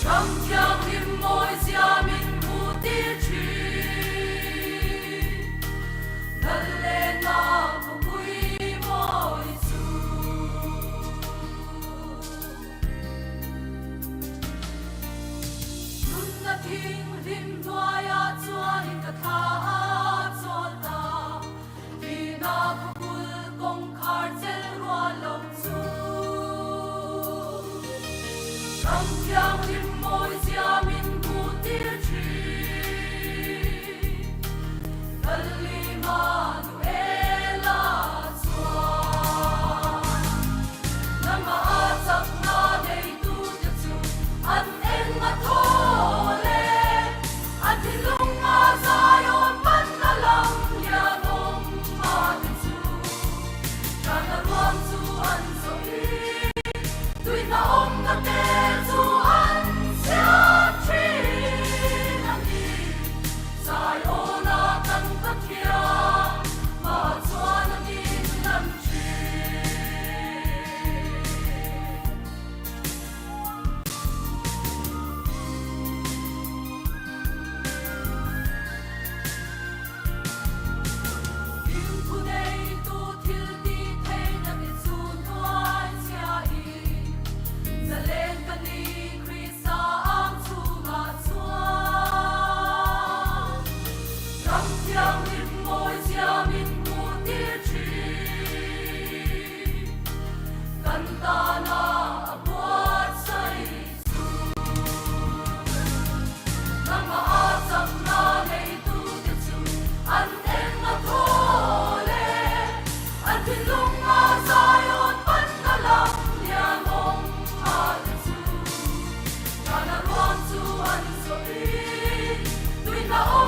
Ram thianghlim mawi zia min hmuh tir thin. Lal lehna khawpui mawi chu. Nunna thinghlim hnuaiah chuanin ka thla a chawl ta. Tina khawpul kawngkhar chel rual lo chu. Ram thianghlim mawi zia min hmuh tir thin. Lalima nu ela chuan. Nangmah a chakna neitute chu an eng a thawl e. A thinlung a zaiawn panna lam lian awm a ti chu. Ṭana ruam chu an zawh i, tuihna awmna te chu an siam ṭhin a ni. Zaiawna kan Pathian mah chuan a min lan ṭhin. Thingphu neitu thil tih theihna te chu hnuai chhiahin zalen ka ni Krista ang chungah chuan ram thianghlim mawi zia min hmuh tir thin. Kan tana a buatsaih chu nangmah a chakna neitute chu an eng a thawl e. An thinlung a Zion panna lam lian awm a te chu Tana ruam chu an zawh i, tuihna awm.